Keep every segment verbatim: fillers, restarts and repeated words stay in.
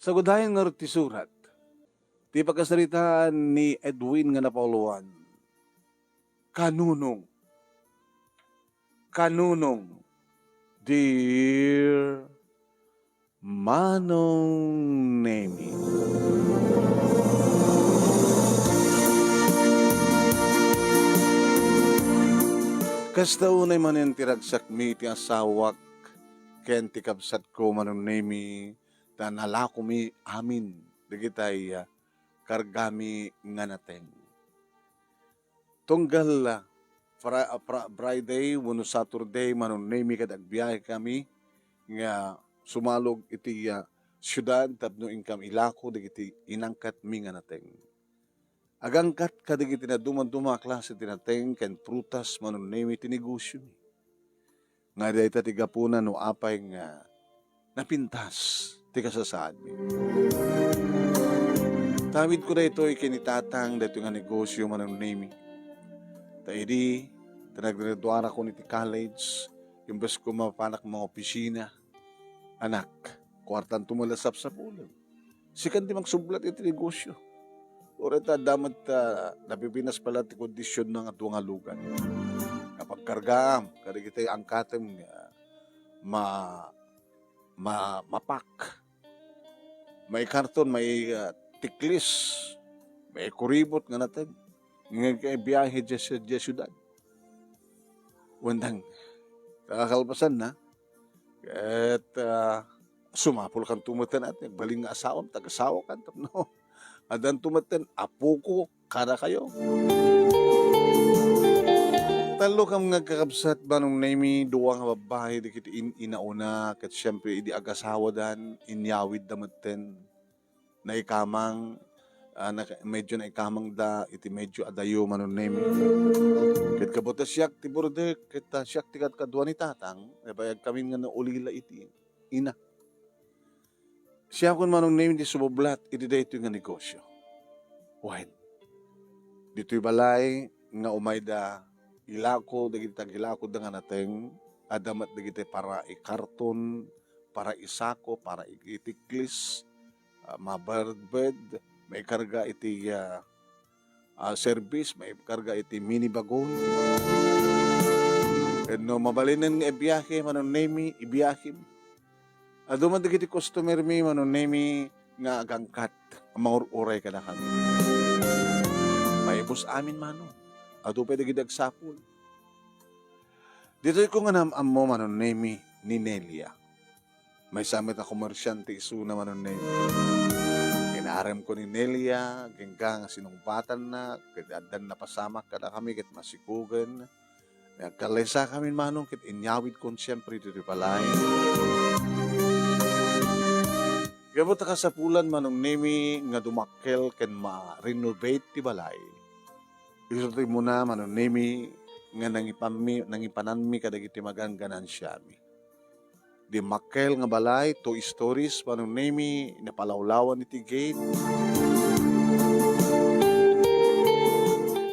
Sagudayen ngarud ti surat. Ti pakasaritaan ni Edwin nga napauluan, Kanunong. Kanunong. Dear Manong Nemi. Kasta unay manen ti ragsakmi ti asawak ken ti kabsatko, Manong Nemi, ta nalakomi amin dagitay, ah, kargami nga nateng. Tunggal, ah, Fri-, ah, Fri-, Friday wenno Saturday, Manong Nemi, ket agbiahe kami nga sumalog iti, ah, siudad tapno inkami ilako dagiti inangkatmi nga nateng. Agangkat kadagiti nadumaduma a klase ti nateng ken prutas, Manong Nemi, ti negosiomi. Nga dayta ti gapuna no apay nga napintas ti kasasaadmi. Tawidko daytoy ken ni Tatang, daytoy nga negosio, Manong Nemi. Ta idi, ta naggraduarakon iti college, imbes ko mapanak mangopisina, anak, kuartanto met la sapsapulem. Sikan ti mangsublat iti negosio. Uray ta adda met, ah, napipinas pala ti kondisionna nga dua nga lugan. Nga pagkargaam kadagiti angkatem nga ma-, ma-, mapak. Maikarton, mai-, ah, tiklis, maikuribot nga nateng. Nga biahe diay, diay siudad. Wen dayta, kakalpasanna, ket, ah, sumapulkanto metten a ti agbalin nga asawam, taga-asawakan, tapno addanto metten apoko kadakayo. Tallo kam nga agkakabsat, Manong Nemi, dua nga babbai dagiti in-, inauna, ket siempre, idi agasawadan, inyawidda metten. Naikamang, ah, naka-, medyo naikamangda iti medyo adayo, Manong Nemi. Ket kabutta siak ti burdek, ket, ah, siak ti kadkadua ni Tatang, nabayag kamin nga naulila iti ina. Siakon, Manong Nemi, ti sumublat iti daytoy nga negosio. Wen, ditoy balay nga umayda ilako dagiti tagilakoda nga nateng, adda met dagiti para ikarton, para isako, para itiklis, ah, maberbed, maikarga iti, ah, ah, service, maikarga iti mini wagon. Ken no mabalinen nga ibiahe, Manong Nemi, ibiahem. Adu met dagiti customer mi, Manong Nemi, nga agangkat, mangur-uray kadakami. Maibus amin, Manong. Adu pay dagiti agsapul. Ditoy ko nga naam-ammo, Manong Nemi, ni Nelia. Maysa met a komersiante isuna, Manong Nemi. Inarem ko ni Nelia, agingga nga sinungbatanna, ket addan napasamak kadakami ket masikugen. Nagkallaysakamin, Manong, ket inyawidkon siempre ditoy balay. Gapu ta kasapulan, Manong Nemi, nga dumakkel ken ma-renovate ti balay. Isu ti immuna, Manong Nemi, nga nangipanmi-, nangipananmi kadagiti maganganansiami. Dimmakkel nga balay, two stories, Manong Nemi, napalawlawan iti gate.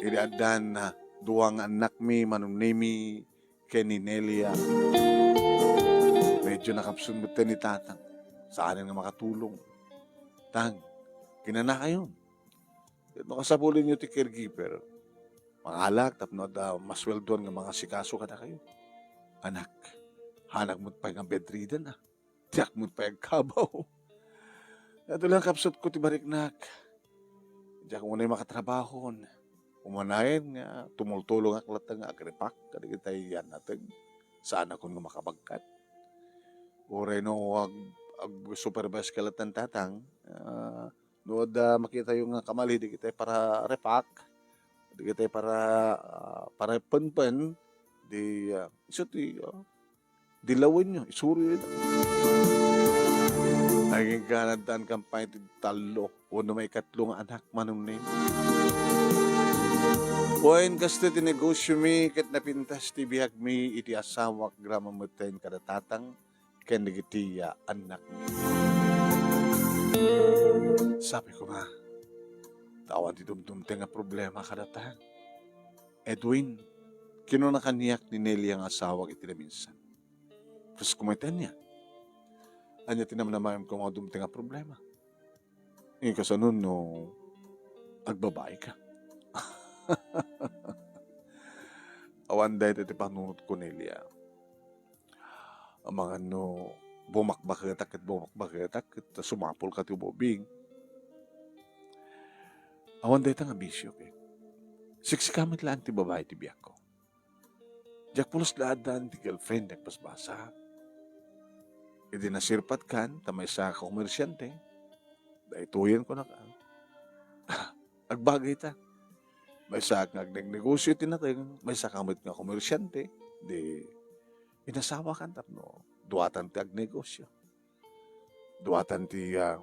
Idi addan, ah, dua nga annakmi, Manong Nemi, ken ni Nelia. Medyo nakapsut metten ni Tatang. Saanen nga makatulong. Tang, kinanakayon. No kasapulenyo ti caregiver, mangalak tapno adda masueldoan nga mangasikaso kadakayo. Anak, hanak met pay nga bedridden a. Diak met pay agkabaw. Ito lang kapsut ko ti bariknak. Diak unay makatrabahon. Umanayen nga tumultulongak latta nga agrepack kadagiti yan nateng. Saanakon nga makabagkat. Uray no ag-, ag-supervise ka latta, Tatang, ah, no adda makitayo nga kamali dagiti para repack, dagiti para, ah, para penpen, di, ah, isu ti, ah, dilawenyo, isuroyo ida. Agingga addan kam pay ti tallo wenno maikatlo nga anak, Manong Nemi. Wen, kasta ti negosiomi ket napintas ti biagmi iti asawak, agraman metten kada Tatang ken dagiti, ah, annakmi. Sabi ko nga, ta awan ti dumdumteng a problema kada Tatang. Edwin, kinuna kaniak ni Nelia nga asawak iti naminsan. Kas kumayta ania? Ania ti namnamaem ko nga dumteng a problema? Ika sano no agbabaika? Awan dayta ti panunot, Cornelia. Amangan no bumakbaketak ket bumakbaketak ket sumapulka ti ubing. Awan dayta nga bisio ket siksikam met laeng ti babai ti biagko. Diak pulos la addaan ti girlfriend ti agbasbasa. Idi nasirpatkan ta maysa ka komersiante, daytoyen kunak, ah, agbagayta. Maysaak nga agnegnegosio iti nateng, maysaka met nga komersiante, di inasawakan tapno duatan ti agnegosio. Duatan ti, ah,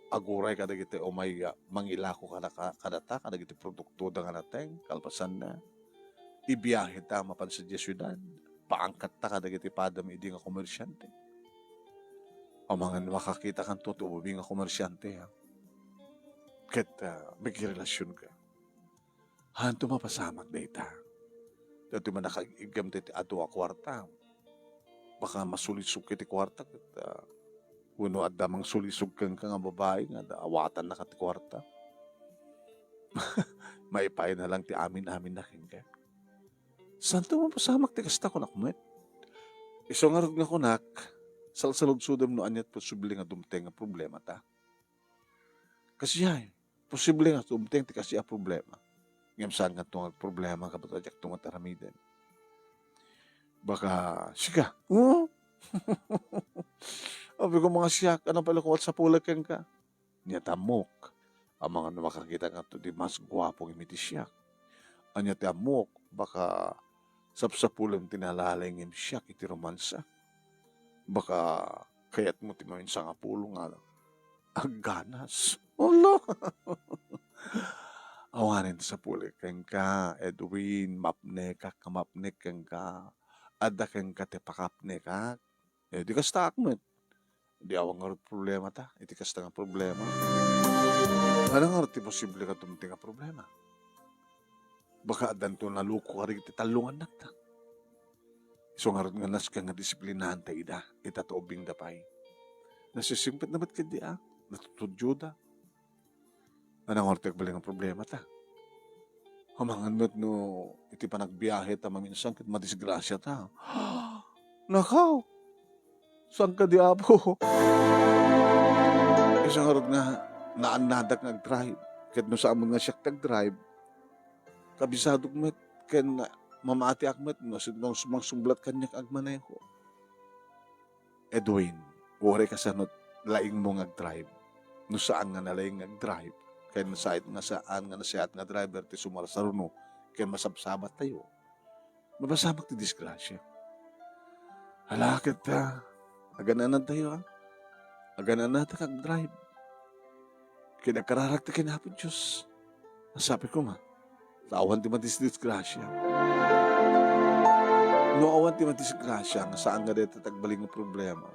aguray kadagiti umay, ah, mangilako kadaka-, kadata, kadagiti produktoda nga nateng, kalpasanna, ibiaheta mapan sadiay siudad, paangkatta kadagiti padam idi nga komersiante. Amangan makakitakanto ti ubing nga komersiante, ha? Ket, ah, makirelasionka. Haanto mapasamak dayta. Daytoy man nakaiggam ti adu a kuarta. Baka masulisog iti kuarta ket, ah, wenno adda mangsulisog kenka nga babai nga da-, awatannaka ti kuarta. Maipayna lang ti amin-aminna kenka. Saanto mapasamak ti kasta, kunak met. Isu ngarud nga kunak, salsaludsodem no ania ti posible nga dumteng nga problemata. Kasiay, posible nga dumteng ti kasi a problema. Ngem saan nga agproblema, kabato, a diakto met aramiden. Baka, sika, oh? Apay ko nga siak, ania pay la koma ti sapulek kenka? Ania ti ammok? Amangan no makakitakanto ti mas guapo ngem iti siak. Ania ti ammok? Baka sapsapulem ti nalalaing ngem siak iti romansa. Baka kayatmo ti maminsan nga pulo nga agganas. Ala! Awanen ti sapulek kenka, Edwin, mapnekak nga mapnek kenka. Adda kenka ti pakapnekak. Eh, di kastaak met. Di awan ngarud problemata, iti kasta nga problema. Ania ngarud ti posible nga dumteng nga problema? Baka addanto naluko kadagiti tallongannakta. Isu ngarud nga nasken nga disiplinaanta ida, ita ti ubingda pay. Nasisingpetna met ketdi a, natutudioda. Ania ngarud ti agbalin nga problemata? Amangan met no iti panagbiaheta maminsan ket madisgrasiata. Nakaw! Saan kadi, Apo? Isu ngarud nga naannadak nga agdrive. Ket no saan met nga siak ti agdrive, kabisadok met ken mamatiak met no sino ti mangsublat kaniak agmaneho. Edwin, uray kasano ti laingmo nga agdrive? No saan nga nalaing nga agdrive, ken saan nga saan nga nasayaat nga driver ti sumarsaruno ken masabsabattayo, mapasamak ti disgrasia. Ala, ket, ah, agan-anadtayo, ah. Agan-anadtak agdrive. Ket agkararagta ken Apo Dios. Nasapay koma, ta awan ti madisdisgrasia. No awan ti madisgrasia nga saan nga dayta ti agbalin nga problema,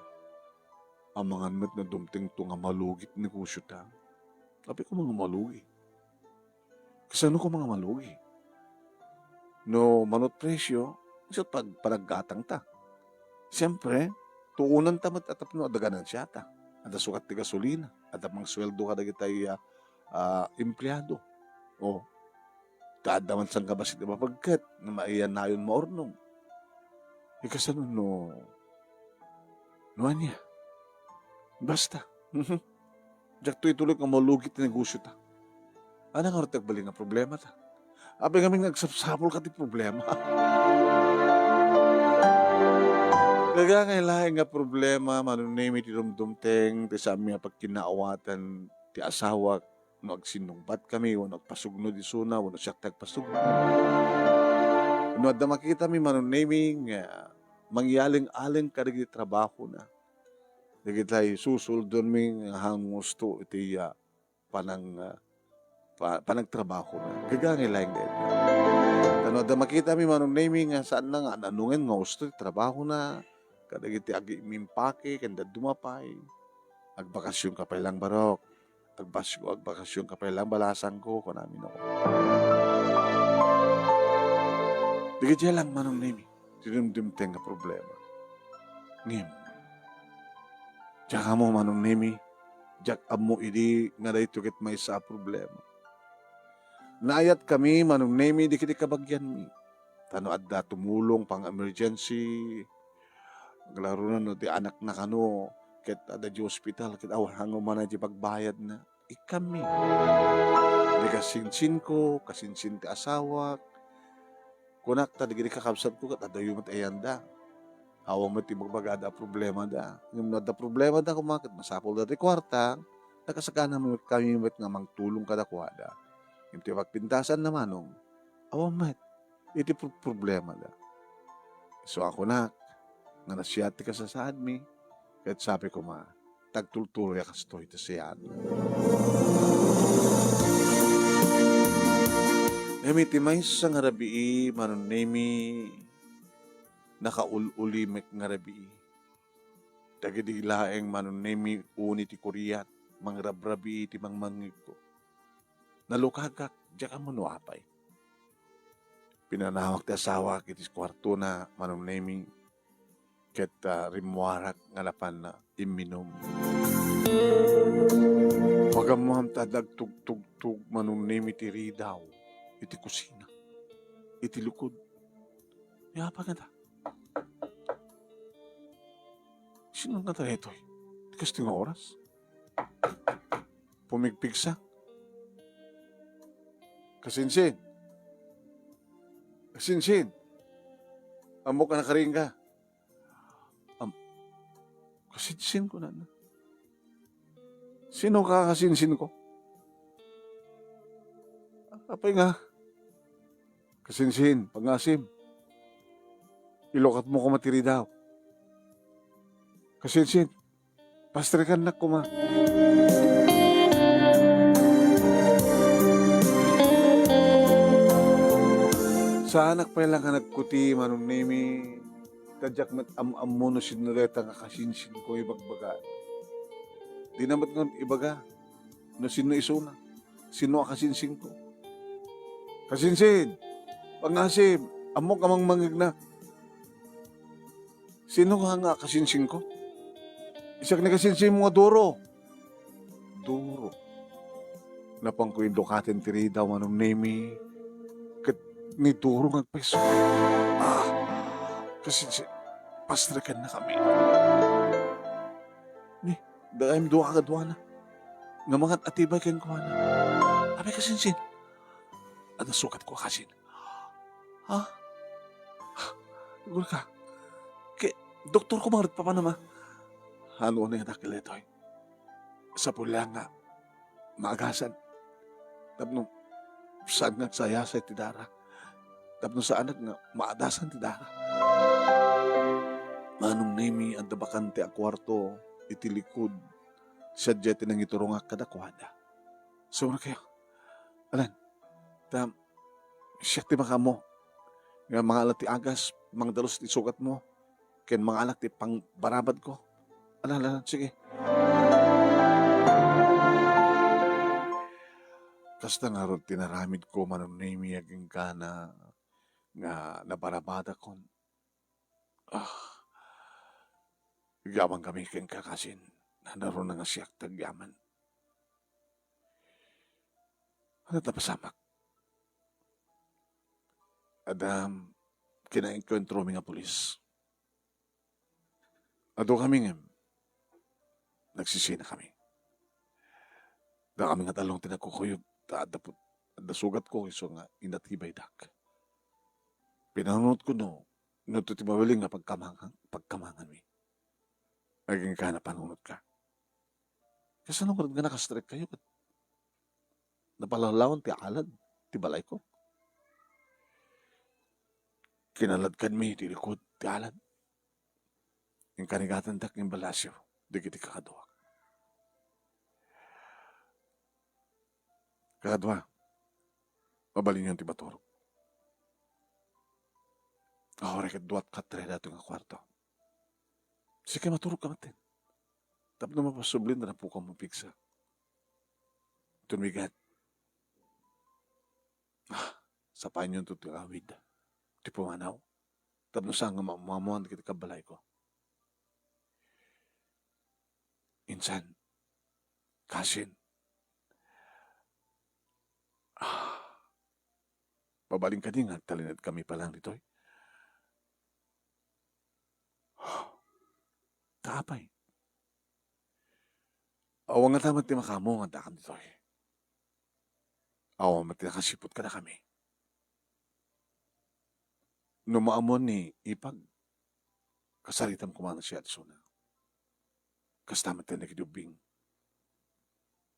amangan met no dumtengto nga malugi ti negosiota. Apay koma nga malugi? Kasano koma nga malugi? No manut presio, isu ti pag-, panaggatangta. Siyempre, tuonanta met a tapno adda ganansiata. Adda sukat ti gasolina, adda pangsueldo kadagiti, ah, ah, empleado. O, ta adda man sangkabassit a mapagket nga maiyanayon maurnong. Ikasano no, no ania? Basta. Diakto ituloy nga malugi ti negosiota. Ania ngarud ti agbalin nga problemata? Apay ngamin nga agsapsapulka ti problema? Nagangay laeng nga problema, Manong Nemi, ti dumdumteng ti saanmi a pagkinaawatan ti asawak, no agsinnungbatkami, wenno agpasugnod isuna, wenno siak ti agpasugnod. No adda makitami, Manong Nemi, nga mangialeng-aleng kadagiti trabahona, dagiti susuldonmi nga haan nga usto iti, ah, panang-, ah, pa-, panagtrabahona. Gagangay laeng dayta. Ta no adda makitami, Manong Nemi, nga saanna nga ananongen nga usto ti trabahona, kadagiti agi-, umimpake, ken dadduma pay, "Agbakasionka pay laeng, barok. Agbas-, agbakasionka pay laeng, balasangko," kunami no. Dagiti laeng, Manong Nemi, ti dumdumteng nga problema. Ngem, diak ammo, Manong Nemi, Diak ammo idi nga daytoy ket maysa a problema. Naayatkami, Manong Nemi, dagiti kabagianmi. Ta no adda tumulong pang-emergency, aglarunan no ti anakna kano, ket adda di ospital, ket awan nga umana di pagbayadna. Ikkanmi. Di kasinsinko, kasinsin ti asawak. Kunak ta dagiti kakabsatko ket adayo met ayanda. Awan met ti bagbagada a problemada. Ngem no adda problemada koma ket masapulda ti kuarta, nakasaganami met kami met nga mangtulong kadakuada. Ngem ti pagpintasanna, Manong, awan met iti pro-, problemada. Isu a kunak nga nasiat ti kasasaadmi, ket sabi koma, tagtultuloy a kastoy ti siat. Ngem iti maysa nga rabii, Manong Nemi, nakaul-uli met nga rabii. Dagidi laeng, Manong Nemi, uni ti kuriat, mangrabrabii ti mangmangngegko. Nalukagak, diak ammo no apay. Pinanawak ti asawak iti kuartona, Manong Nemi, ket, ah, rimmuarak nga napan imminum. Magammoam ta nagtugtugtog, Manong Nemi, ti ridaw iti kusina, iti likod. Ni apa ngata? Sino ngata daytoy? Ti kastoy nga oras? Pumigpigsa. Kasinsin. Kasinsin. Ammok a nakarinka. Am-, kasinsin ko na. Sino ka kasinsin ko? Apay nga. Kasinsin, pangasim. Ilukat mo koma ti ridaw. Kasinsin, pastrekannak koma. Saanak pay la nga nagkuti, Manong Nemi, ta diak met am-ammo no sinno dayta nga kasinsinko ibagbaga. Dina met ngarud ibaga no sinno isuna, sinno a kasinsinko. Kasinsin, pangasim, ammok a mangmangngegna. Sino nga nga kasinsinko? Isak ni kasinsinmo nga duro. Duro. Napanko indukaten ti ridaw, Manong Nemi, ket ni duro nga agpayso. Ah, kasinsin, pastrekannakami. Ni, dagaymi dua kadakuada. Nga mangat-atibay kenkuana. Apay kasinsin? Adda sugatko a kasin. Ha? Gurka. Ke, doktor ko mangat papanam a. Ano ni anak daytoy? Sapul la nga maagasan. Tapno saan nga agsayasay ti dara. Tapno saanak nga maadasan ti dara. Manong Nemi, adda bakante a kuarto iti likod. Sadiay ti nangiturongak kadakuada. Sumrek kayo. Alan, ta, siak ti makaammo. Nga mangalak ti agas, mangdalus ti sugatmo, ken mangalak ti pangbarabadko. Alan, alan, sige. Kasta ngarud ti naramidko, Manong Nemi, agingga nga nabarabadakon. Ah, agyaman kami kenka, kasin. Nanaruna nga siak ti agyaman. Ano ta pasamak? Adda kinaengkuentromi nga pulis. Adu kami ngem, nagsisinakami. Dakami nga talong ti nagkukuyog, ta adda put-, adda sugatko isu nga inatibaydak. Pinanunotko no, no ito ti mabalin nga pagkamangan, pagkamanganmi. Agingga napanunotka. Kasano ngarud nga nakastrek kayo ket napalawlawan ti alad ti balayko? Kinaladkanmi ti likod ti alad. Inkarigatandak nga imbalasyo dagiti kakaduak. Kakadua, mabalinyon ti maturog. Aho, ket dua ket tre daytoy nga kuarto. Sika, maturogka metten. Tapno mapasubli nga napukam mapigsa. Tumigat. Ah, sapaenyon to ti awid. Ti pumanaw. Tapno saan nga maammoan dagiti kabbalayko. Insan, Kasin, ah, mabalin kadi nga agtalinaedkami pay laeng ditoy? Ta apay? Awan ngata met ti makaammo nga addakan ditoy. Awan met ti nakasiput kadakami. No maammoan ni Ipag, kasaritam koma nga siak isuna. Kasta met ti nagidubing.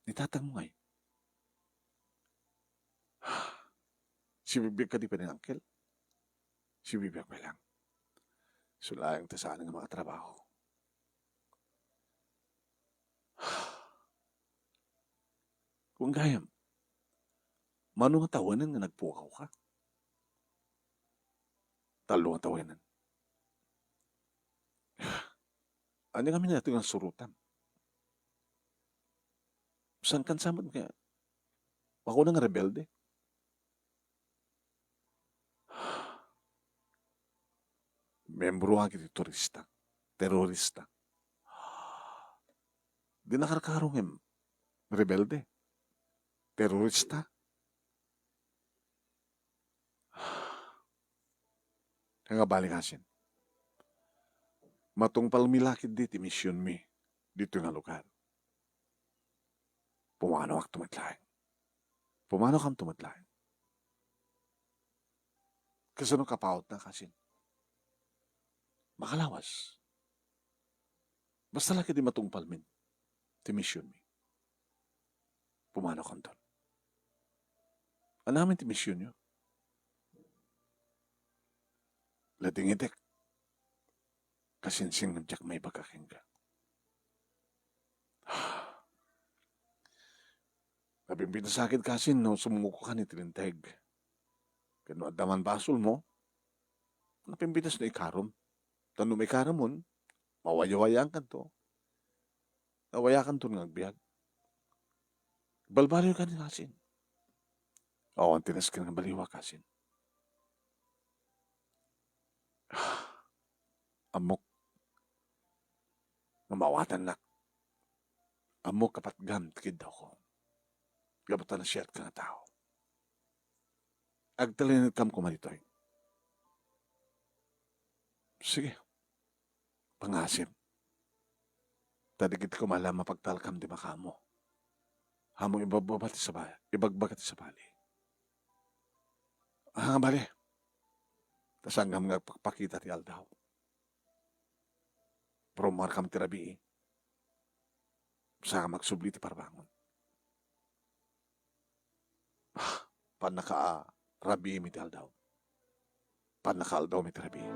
Ni tatangmo ngay? Sibibiag kadi pay ni Uncle? Sibibiag pay laeng. Isu laeng ta saan nga makatrabaho. Kung gayam, mano nga tawenen nga nagpukawka? Tallo nga tawenen. Ania ngamin daytoy nga surotam? Saan kansa met nga, bakuna nga rebelde? Membroak iti turista, terorista. Di nakarkaro ngem rebelde, terorista. Nga bali kasin, matungpalmi la ketdi ti misionmi ditoy nga lugar. Pumanoakto met laeng. Pumanokamto met laeng. Kasano kapautna, kasin? Makalawas. Basta la ketdi matungpalmin ti misionmi. Pumanokamton. Ania ngamin ti misionyo? Ladingitek. Kasinsin nga diak maibaga kenka. Napimpitas a ketdi kasin no sumungogkan iti linteg. Ken no adda man basolmo, napimpitas no ikarom. Ta no maikaromon, mawayawayaankanto. Nawayakanton nga agbiag. Balbaliw kadi kasin. Awan ti nasken nga baliwak kasin. Ammok nga maawatannak. Ammok nga patgam ti kiddawko. Gapu ta nasayatka nga tao. Agtalinaedkam koma ditoy. Sige. Pangasip. Ta dagiti koma la mapagtalkam ti makaammo. Ammom ibababa ti sabali, ibagbaga ti sabali. Ah, bale. Ta saankam nga agpakpakita ti aldaw. Prumarkam ti rabii. Saan magsubli ti parbangon. Ah, pannaka a rabiimi ti aldaw. Pannakaaldawmi ti rabii.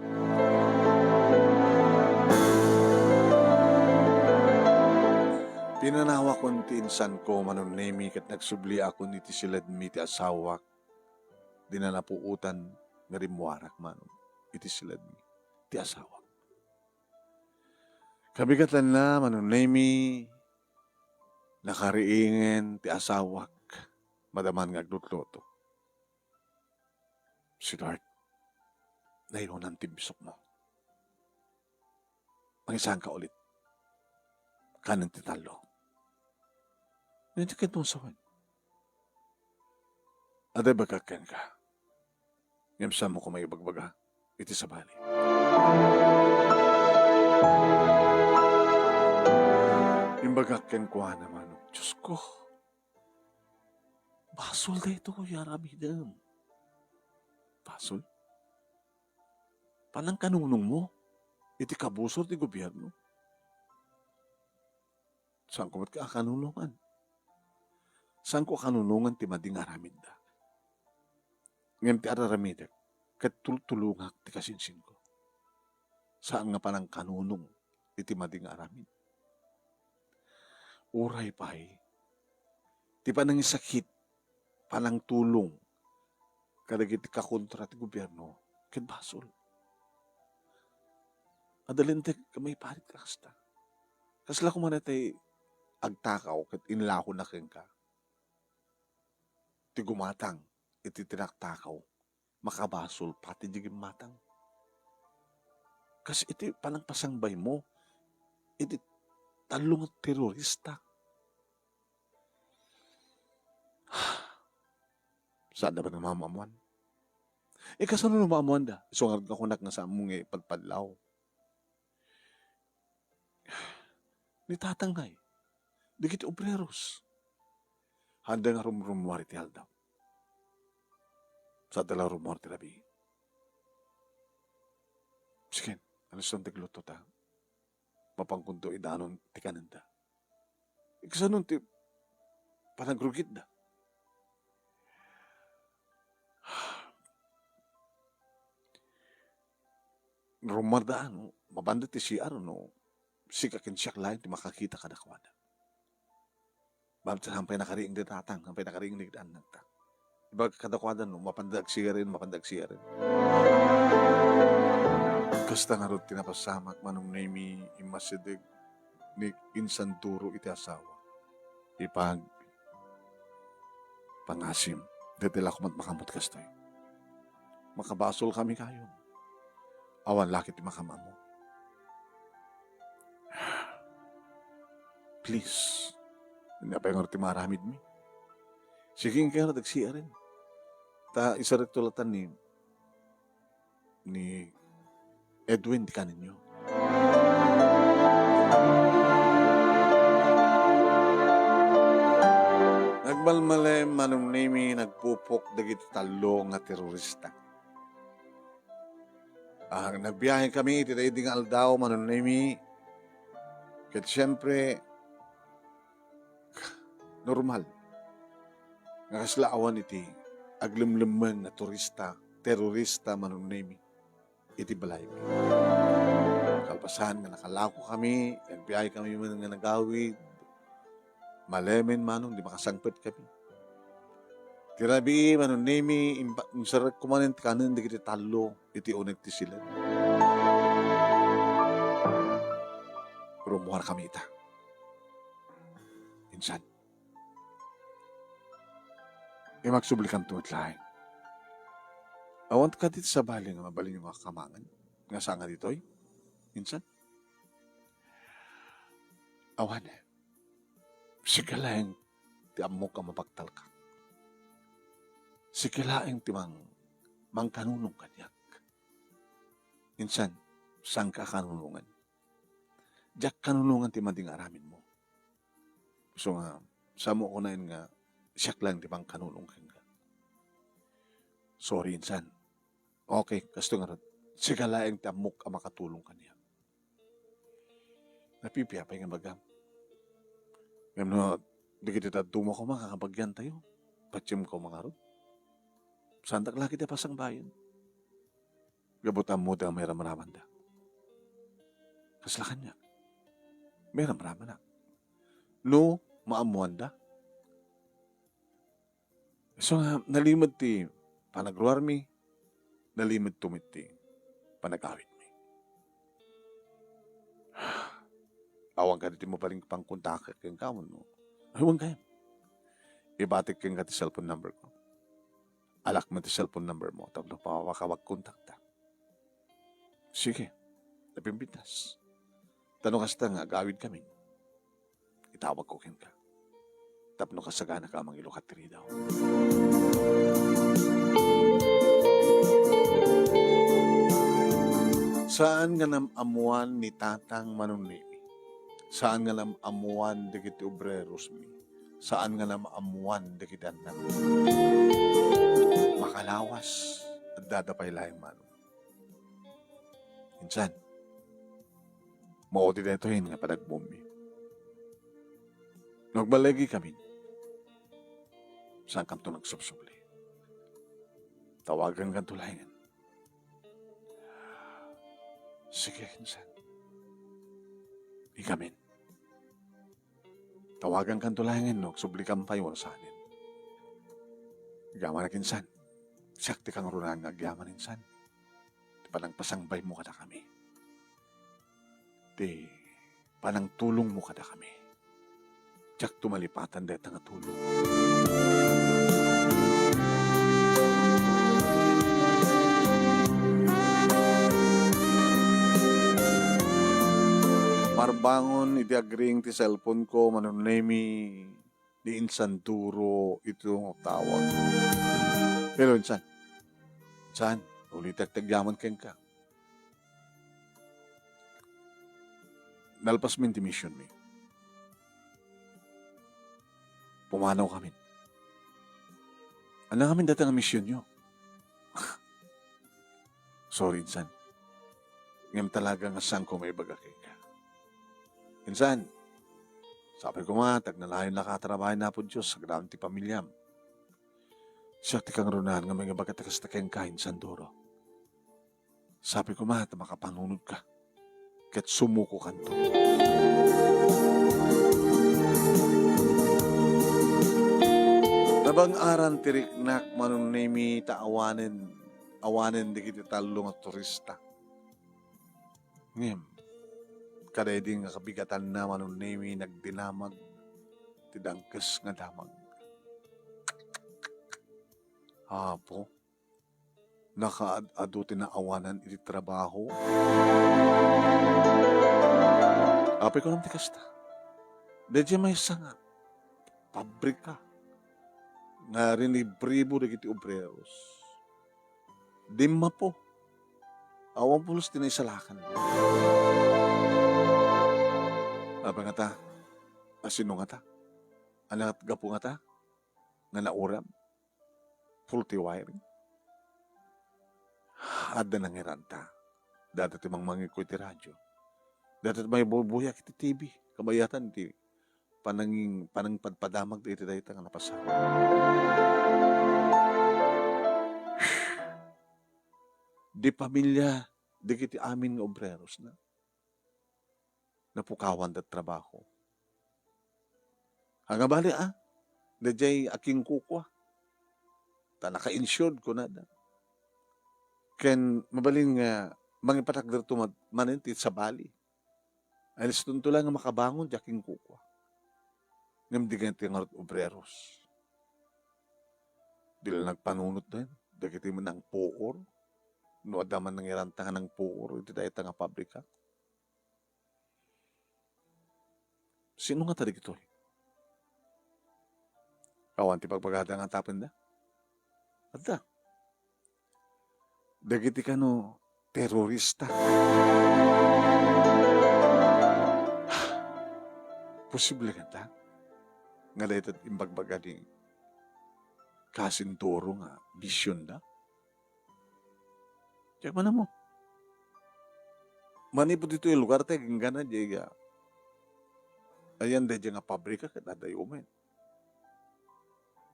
Pinanawakon ti insanko, Manong Nemi, ket nagsubliakon iti siledmi ti asawak. Dina napuotan nga rimmuarak, Manong, iti siledmi ti asawak. Kabigatanna, Manong Nemi, nakariingen ti asawak, madaman nga aglutluto. Sweetheart, nailunam ti bisukmo. Mangisaanka ulit. Kanen ti tallo. Ngem ti ket mo sawen. Adda ibagak kenka. Ngem saanmo koma ibagbaga iti sabali. Imbagak kenkuana, Manong, Diosko, basol daytoy nga aramidem. Basol? Panangkanunongmo iti kabusor ti gobierno. Saanko met a kanunongan. Saanko a kanunongan ti madi nga aramidda. Ngem ti ar-aramidek, ket tultulongak ti kasinsinko. Saan nga panangkanunong iti madi nga aramid. Uray pay, ti panangisakit, panangtulong kadagiti kakontra ti gobierno, ket basol. Adda linteg nga maiparit a kasta. Kasla koma daytoy agtakaw ket inlakona kenka ti gumatang iti tinaktakaw, makabasol pati di gimmatang. Kas iti panangpasangbaymo iti tallo nga terorista. Saanda met nga maam-ammoan. Eh, kasano no maammoanda? Isu ngarud nga kunak nga saanmo nga ipadpadlaw. Ni Tatang ngay, dagiti obreros, haanda nga rumrummuar iti aldaw. Saanda la rummuar ti rabii. Sige, alusten ti agluto ta mapankonto idanon ti kanenda. Kasano ti panagrugitda? Rummuarda, no, mapanda ti C R, no, sika ken siak laeng ti makakita kadakuada. Basta hampay nakariing ti Tatang, hampay nakariing ti annakta. Ibagak kadakuada, no, mapanda agsiren, mapanda agsiren. Kasta ngarud ti napasamak, Manong Nemy, immasideg ni insan Duro iti asawa. Ipag, pangasim, dayta la koma ti makaammo ti kastoy. Makabasol kami kayo. Awan la ket ti makaammo. Please. Ania pay ngarud ti maaramidmi? Sige, inka ngarud agsiren. Ta isarek to latan ni, ni Edwin ti kaninyo. Nagmalmalem, Manong Nemy, nagpupok dagiti tallo nga terorista. Ah, nagbiahe kami iti daydi nga aldaw, Manong Nemy. Ket siempre, normal nga kasla awan iti aglemlemmeng nga turista, terorista, Manong Nemy, iti balaymi. Kalpasan nga nakalako kami, nagbiahe kami man nga nagawid, malemen, Manong, di makasangpet kami. Ti rabii, Manong Nemy, impa-, inserrekko manen ti kanen dagiti tallo iti uneg ti siled. Rummuar kami ita. Insan, imagsubli kanto met laeng. Awan kadi ti sabali nga mabalinyo nga kamangan nga sanga ditoy? Insan? Awan. Sika laeng ti ammok a mabagtalkak. Sika laeng ti mang-, mangkanunong kaniak. Insan, saanka a kanunongan. Diak kanunongan ti madi nga aramidmo. Isu nga, saanmo kunaen nga siak laeng ti mangkanunong kenka. Sorry, insan. Okay, kastoy ngarud. Sika laeng ti ammok a makatulong kaniak. Napipia pay nga ibagam. Ngem no dagiti dadduma koma nga kabagiantayo, patiem koma ngarud. Saandak la ket a pasangbayen. Gapu ta ammoda nga mairamramanda. Kasla kaniak. Mairamramanak. No maammoanda. Isu nga, nalimed ti panagruarmi, nalimed to met ti panag-awidmi. Awan kadi ti mabalin pangkontakek kenka wenno? Ay, wen kayat. Ibatik kenka ti cellphone number ko. Alak met ti cellphone number mo tapno makapagkontakta. Sige, napimbintas. Ta no kasta nga agawid kami, itawagko kenka tapno kasaganaka a mangilukat ti ridaw. Saan nga nam-ammoan ni Tatang Manong Nemy. Saan nga nam-ammoan dagiti obrerosmi. Saan nga nam-ammoan dagiti annakmi. Makalawas, addada pay laeng, Manong. Insan, maudi daytoy nga panagmummi. No agballigikami, saankanto nagsubsubli. Tawagankanto laengen. Sige, insan. Ikamin. Tawagankanto laengen no agsublikam pay wenno saanen. Agyamanak insan. Siak ti kangrunaan nga agyaman insan. Ti panangpasangbaymo kadakami. Ti panangtulongmo kadakami. Diakto malipatan dayta nga tulong. Marbangon idi agring ti cellphone ko, Manong Nemy, ni insan Duro iti tawag. Hello, insan. Insan, ulitek ti agyaman kenka. Nalpasmin ti missionmi. Pumanawkamin. Ania ngamin dayta nga missionyo? Sorry, insan. Ngem talaga nga saanko maibaga kenka. Insan, sapay koma ta agnanayon a katrabaho ni Apo Dios agraman ti pamiliam. Siak ti kangrunaan nga mangibaga ti kasta kenka, Insan Doro. Sapay koma ta makapanunot ka ket sumukokanto. Nabang-aran ti riknak, Manong Nemy, ta awanen, awanen dagiti tallo nga turista. Ngem, kadaydi nga kabigatanna, Manong Nemy, nagdinamag ti dangkes nga damag. Apo, nakaad-adu ti naawanan iti trabaho. Apay, kunam ti kasta. Daydiay maysa nga pabrika nga rinibribo dagiti obreros. Dimmapo. Awan pulos ti naisalakan. Apay ngata? Asino ngata? Ania ti gapu ngata nga nauram? Faulty wiring? Adda nangiranta. Dayta ti mangmangikko iti radio. Dayta ti maibubuyak iti T V. Kabayatan ti pananging-, panangpadpadamag iti dayta nga napasamak. Di pamilia dagiti amin nga obreros na. Napukawanda ti trabaho. Ania bali, a? Daydiay akinkukua. Ta naka-insured, kunada. Ken mabalin nga mangipatakderto mat-, manen ti sabali. Alistonto laeng nga makabangon ti akinkukua. Ngem di gayam ti ngarud obreros. Di la nagpanunot dagiti nangpuor. No adda man nangiranta nga nangpuor iti dayta nga pabrika. Sino ngata dagitoy? Awan ti bagbagada nga tapenda? Adda. Dagiti kano terorista. Posible ngata nga dayta imbagbaga ni Kasinto Oro nga misionda? Diak man ammo. Manipud ditoy lugar ta, inggana diay nga, ayan, daydiay nga pabrika ket adda umen.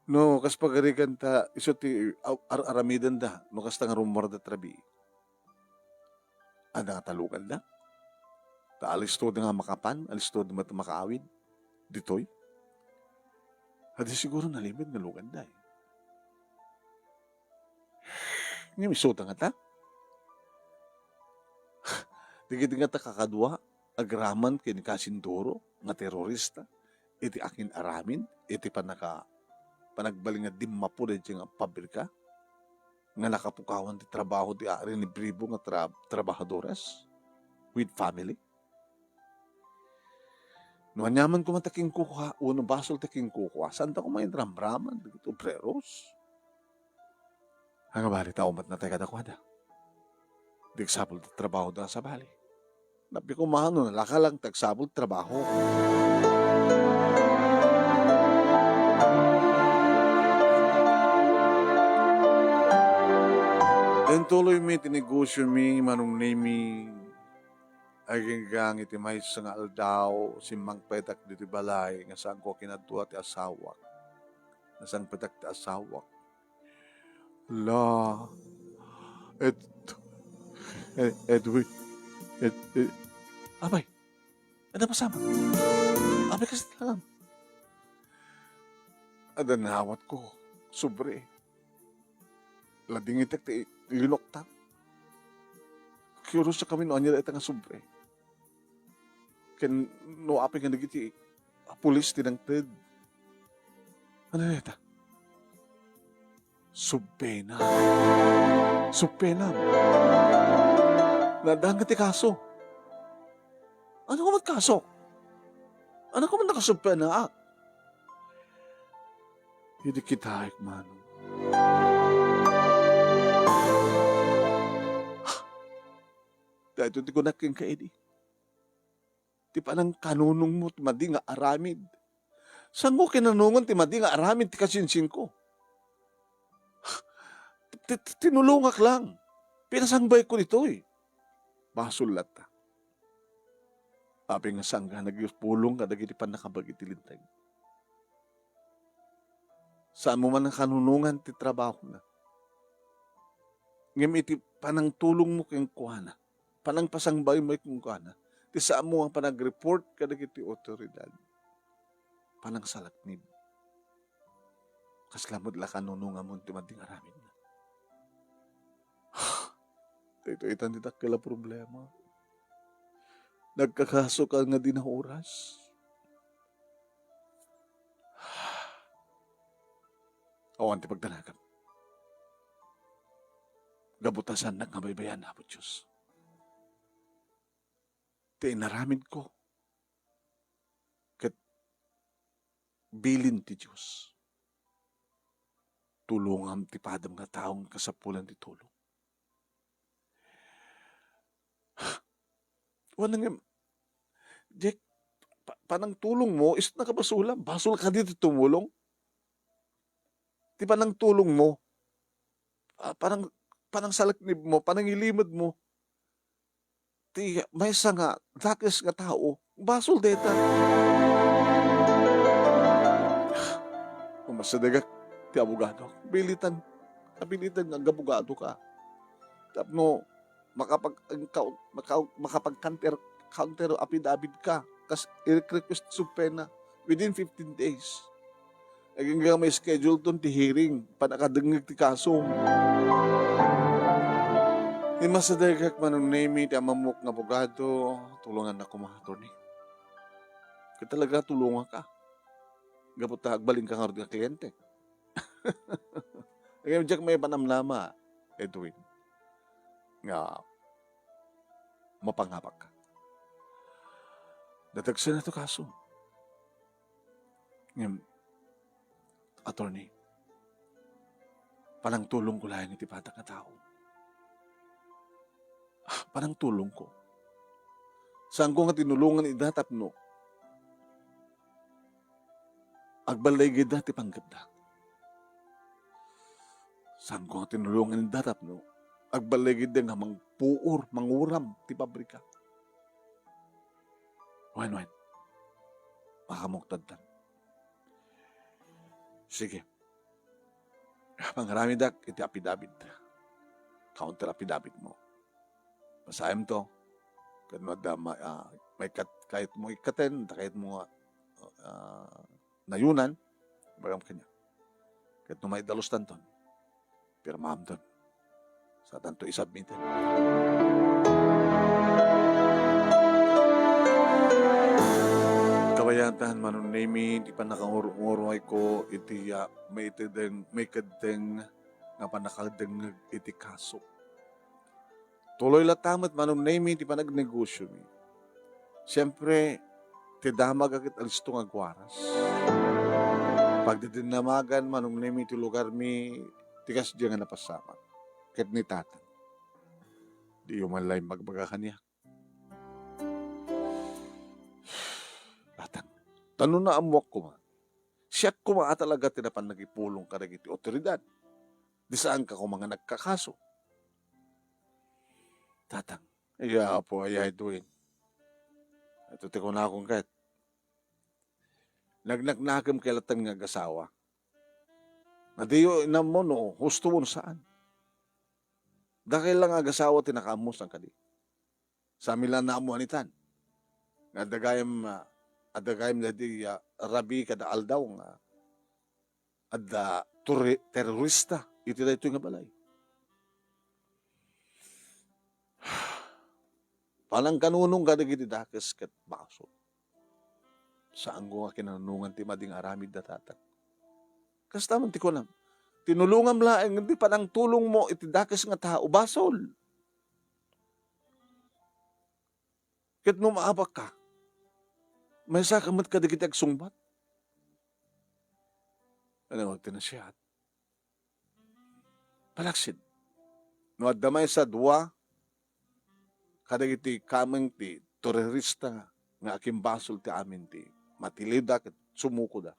No kas pagarigan ta, isu ti ar-, ar-aramidenda, no kasta nga rummuarda ti rabii. Adda nga taloganda. Ta alisto da nga makapan, alisto da met makaawid ditoy. Adi siguro nalimed nga luganda, eh. Ngem isuda ngata? Dagiti ngata kakadua, agraman ken Kasinto Oro nga terorista, iti akin-aramin, iti panaka-, panagbalin nga dimmapo daydiay nga pabrika, nga nakapukawan ti trabaho ti a-, rinibribo nga tra-, trabahadores with family. No aniaman koma ti kinkukua, wenno basol ti kinkukua, saanta koma nga ramraman dagiti obreros. Ania bali ta umatnatay kadakuada? Di agsapul ti trabahoda a sabali. Nappi koma no nalaka lang ti agsapul ti trabaho. Intuloymi ti negosiomi, Manong Nemy. Agingga iti maysa nga aldaw, simmangpetak ditoy balay nga saanko a kinadua ti asawak. Nasangpetak ti asawak. La, Ed-, Ed-, Edwin, Ed-, Ed-, apay, adda pasamak? Apay, kasta lang. Adda nawatko, sobre. Ladingitek ti linoktak. Curious kami no ania dayta nga sobre. Ken no apay nga dagiti pulis ti nangted. Ania dayta? Subpoena. Subpoena. Naadda ti kaso. Ania koma ti kaso? Ania koma ti nakasubpoenaak? Idi kitaek, Manong. Ito ti kunak kenka idi. Ti panangkanunongmo ti madi nga aramid. Saanko kinanunongan ti madi nga aramid ti kasinsinko? Ti-, ti-, tinulongak lang. Pinasangbayko ditoy. Basol latta. Apay nga saanka nagpulong kadagiti pannakabag iti Linteg? Saanmo man kanunongan ti trabahona. Ngem iti panangtulongmo kenkuana, panangpasangbaymo kenkuana, ti saanmo nga panag-report kadagiti awtoridad, panangsalaknib. Kasla met la kanunonganmo ti madi nga aramidna. Daytoy itan ti dakkel a problema. Nagkakasoka nga di naoras. Awan ti pagdanagam. Gapu ta saannak nga baybayan, Apo Dios. Ti inaramidko ket bilin ti Dios. Tulongam ti padam nga tao nga kasapulan ti tulong. Wen ngem, Jack, pa-, panangtulongmo, isu ti nakabasolam. Basol kadi ti tumulong? Ti panangtulongmo, ah, panang-, panangsalaknibmo, panangilimed mo, ti maysa nga dakes nga tao, basol dayta. Umasidegak ti abogado. Bilitan, kabilitan nga agabogadoka. Tapno makapag-, maka-, makapag-counter, counter affidavit ka. Kas i-request subpoena within fifteen days. Agingga may schedule ton ti hearing, pannakadengngeg ti kaso. Imasidegak, Manong Nemy, ti amamok nga abogado, tulongannak koma, attorney. Ket talaga, tulongaka. Gapu ta agbalinka ngarud nga kliente. Ngem diak maipanamnama, Edwin, nga mapangabakka. Dadagsenna ti kaso. Ngem, attorney, panangtulongko laeng iti padam nga tao. Ah, panangtulongko. Saanko nga tinulongan ida tapno agballigida ti panggepda. Saanko nga tinulongan ida tapno agballigida nga mangpuor, manguram ti pabrika. Wen, wen. Makamukta ditan. Sige. Pangaramidak iti affidavit. Counter affidavit mo. Basaem to. Ket no adda ma-, ah, maikkat-, kayatmo ikkaten, ta kayatmo nga, ah, nayonan, ibagam kaniak. Ket no maidalustanton, pirmaamton. Saanto isubmit. Kabayatan, Manong Nemy, ti pannakaur-urayko iti, ah, maitedeng, maikeddeng nga pannakadengngeg iti kaso. Tuloy latta met, Manong Nemy, ti panagnegosiomi. Siempre, ti damag a ket alisto nga agwaras. Pagdidinamagan, Manong Nemy, ti lugarmi, ti kasdiay nga napasamak. Ket ni Tatang, diyo man laeng magbaga kaniak. Tatang, ta no naammoak koma, siak koma a talaga ti napan nagipulong kadagiti awtoridad. Di saanka koma nga nagkakaso. Tatang, iya, Apo, aya, Edwin. Ito ti kunakon ket, nagnaknakem kay latta nga agasawa. Nga diyo inammo no husto wenno saan. Dakkel la nga agasawa ti nakaammo, saan kadi? Saan mi la naammoan itan. Nga adda gayam, ah, adda gayam daydi, ah, rabii kada aldaw nga adda tori-, terorista iti daytoy nga balay. Panangkanunong kadagiti dakes ket basol. Saanko nga kinanunongan ti madi nga aramidda, Tatang. Kasta man ti kunam, tinulongam laeng, ngem ti panangtulongmo iti dakes nga tao, basol. Ket no maabakka, maysaka met kadagiti agsungbat. Ano, agtinasiat. Palaksid. No adda maysa, dua, kadagiti kameng ti terorista nga akimbasol ti amin ti matiliwda ket sumukoda.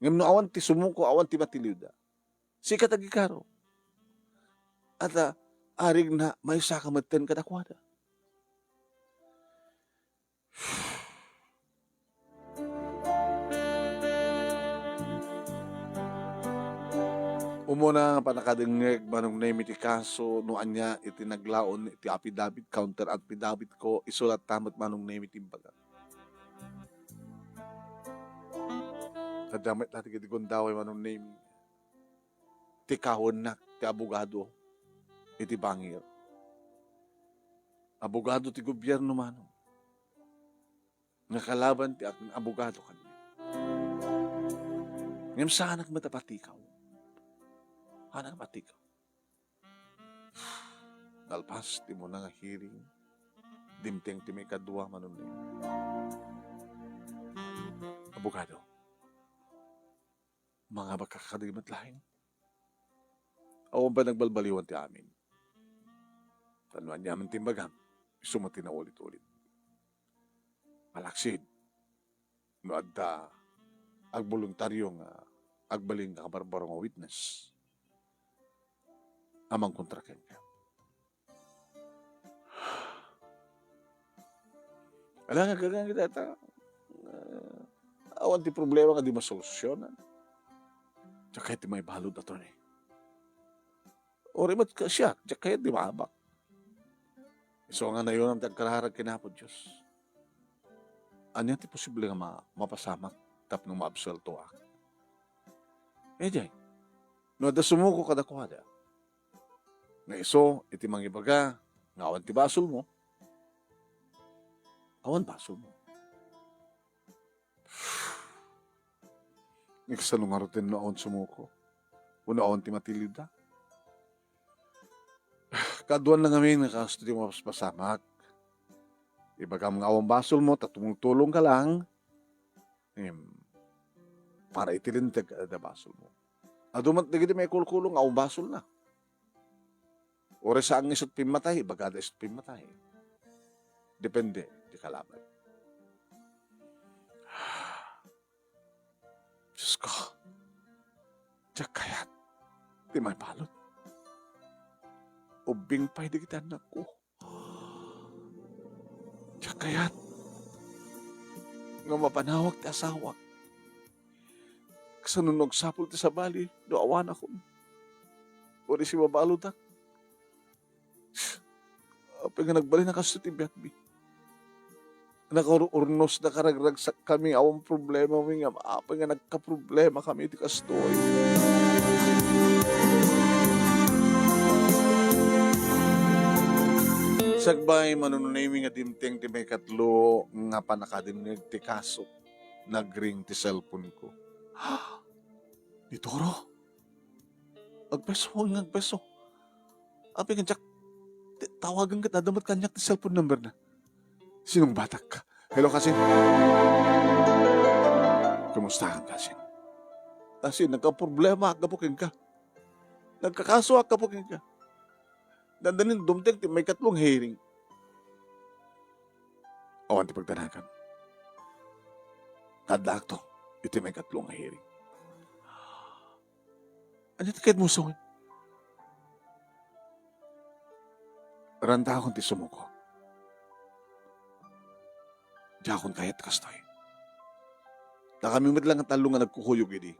Ngem no awan ti sumuko, awan ti matiliwda. Sika, tagikaro. Adda arigna, maysaka metten kadakuada. Umuna nga pannakadengngeg, Manong Nemi, ti kaso no ania iti naglaon iti affidavit, counter affidavit ko, isu latta met, Manong Nemi, ti imbagak. Adda met la dagiti gundaway, Manong Nemi, ti kawennak ti abogado iti bangir. Abogado ti gobierno, Manong, nga kalaban ti abogado kaniak. Ngem saanak met a patikaw. Saanak a patikaw. Nalpas ti umuna nga hearing, dimteng ti maikadua, Manong Nemi. Abogado, mangabakka kadi met laeng. Awan pay nagbalbaliwan ti amin. Ta no aniaman ti imbagam, isu met ti naulit-ulit. Malaksid, no adda agboluntario nga agbalin nga kabarbaro nga witness a mangkontra kenka. Ala nga gagang kita ta, ah, awan ti problema nga di masolusyonan. Diak kayat ti maibalud, attorney. Uray met ka siak, diak kayat ti maabak. Isu nga nayonam ti agkararag ken Apo Dios. Ania ti posible nga ma-, mapasamak tapno maabsueltoak? Idiay, no adda sumuko kadakuada, nga isu iti mangibaga nga awan ti basolmo, awan basolmo. Kasano ngaruden no awan sumuko? Wenno awan ti matiliwda? Kaaduanna ngamin nga kasto ti mapaspasamak. Ibagam nga awan basolmo, ta tumultulongka lang. Em, para iti linteg a adda basolmo. Adu met dagiti maikulkulo nga awan basolna. Uray saan nga isut' pimmatay, ibagada isut' pimmatay. Depende ti kalaban. Diosko, diak kayat ti maibalud. Ubbing pay dagiti annakko. Diak kayat nga mapanawak ti asawak. Kasano no agsapul ti sabali no awanakon? Uray simabaludak. Apay nga nagbalin a kastoy ti biagmi? Nakaur-urnos, nakaragragsak kami, awan problema mi, ngem apay nga nagkaproblema kami iti kastoy? Sakbay, Manong Nemi, nga dimteng ti maikatlo nga pannakadengngeg ti kaso, nagring ti cellphone ko. Ni Toro? Agpeso, nga agpeso. Apay nga diak ti-, tawagen ket adda met kaniak ti cellphone number na. Sinungbatak. Hello, Kasin. Kumusta, Kasin? Kasin, nagkaproblema gapu kenka. Nagkakaso gapu kenka. Dandanin dumteng ti maikatlo nga hearing. Awan ti pagdanagam. Addaakto iti maikatlo nga hearing. Ania ti kayatmo usongen? Rantaakon ti sumuko. Diakon kayat kastoy. Dakami met la nga tallo nga nagkukuyog idi.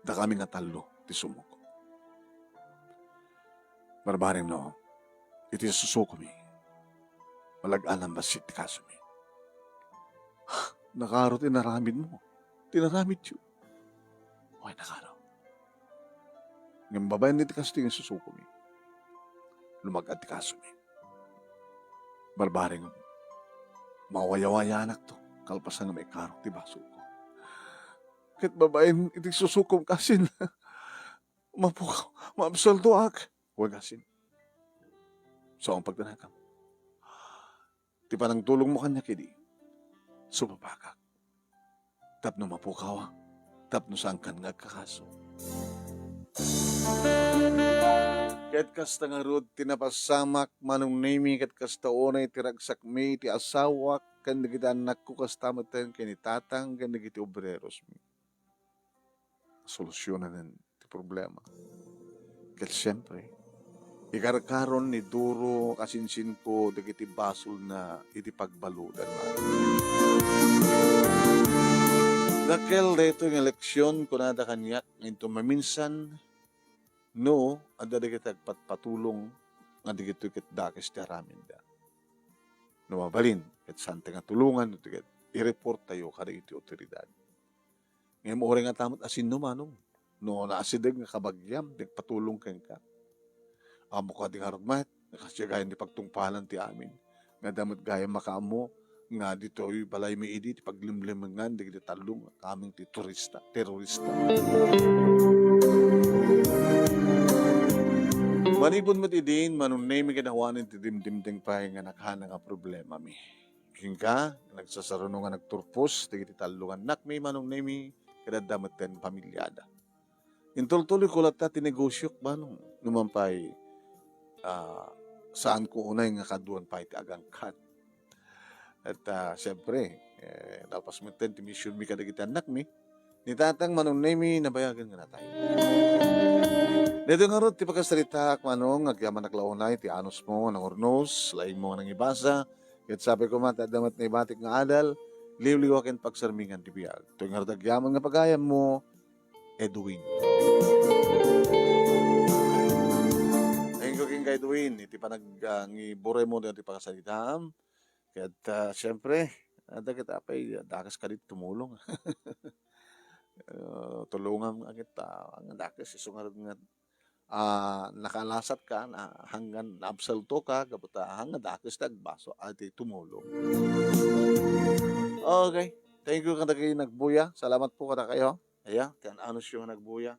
Dakami nga tallo ti sumuko. Barbareng no, iti susukomi, malag-anam bassit ti kasomi. Nakaro ti inaramidmo, ti inaramidyo. Wen, nakaro. Ngem babaen iti kastoy nga susukomi, lumag-at ti kasomi. Barbareng, mawayawayanak to, kalpasan nga maikarok ti basolko. Ket babaen iti susukom, Kasin, mapukaw, maabsueltoak. Wen, Kasin. Saan pagdanagam? Ti panangtulongmo kaniak idi, sumapakak tapno mapukawak, tapno saankan nga agkakaso. Ket kasta ngarud ti napasamak, Manong Nemi, ket kasta unay ti ragsakmi iti asawak ken dagiti annakko, kasta metten ken ni tatang ken dagiti obrerosmi. Solusionanen ti problema. Ket siempre, ikarkaron ni Duro kasinsinko dagiti basolna iti pagbaludan. Dakkel daytoy nga leksion, kunada kaniak, nga inton maminsan, no, adda dagiti agpatpatulong nga dagitoy ket dakes ti aramidda. No mabalin, ket saanta nga tulongan, no, ket i-report tayo kadagiti otoridad. Ngem uray nga ta met a sinno, manong, no naasideg nga kabagiam, ti agpatulong kenka. Ammok kadi ngarud met, nga kasdiay gayan ti pagtungpalan ti amin. Nga adda met gayam makaammo, nga ditoy balaymi idi ti paglimlimengan dagiti tallo nga kameng ti turista, terorista. Manipud met idin, Manong Nemi, ket awanen ti dimdimdeng pay nga nakana nga problemami. Kenka, nagsasaruno nga nagturpos dagiti tallo nga annakmi, Manong Nemi, ket adda metten pamiliada. Intultuloyko latta ti negosiok, manong, no man pay, ah, saanko unay nga kaduan pay ti agangkat. Et, ah, siempre, eh, nalpas metten ti misionmi kadagiti annakmi, ni tatang, Manong Nemi, nabayagen nga natay. Daytoy ngarud ti pakasaritaak, manong, agyamanak la unay ti anusmo nga nangurnos, laingmo nga nangibasa, ket sapay koma ta adda met naibatik nga adal, liwliwa ken pagsarmingan ti biag. Toy ngarud agyamanak nga pagayammo, Edwin. Thank you kenka, Edwin, iti panag-, ah, ngiburaymo daytoy pakasaritaam. Ket, ah, siempre, adda ket apay, dakes kadi tumulong. Ah, tulongam nga ket, ah, nga dakes, isu ngarud nga, ah, nakaalasatka, na, hanggan naabsueltoka, gapu ta, ah, nga dakes ti agbaso, a, ti tumulong. Okay. Thank you kadagiti nagbuya. Salamat po kadakayo. Aya, ti an-anusyo nga nagbuya.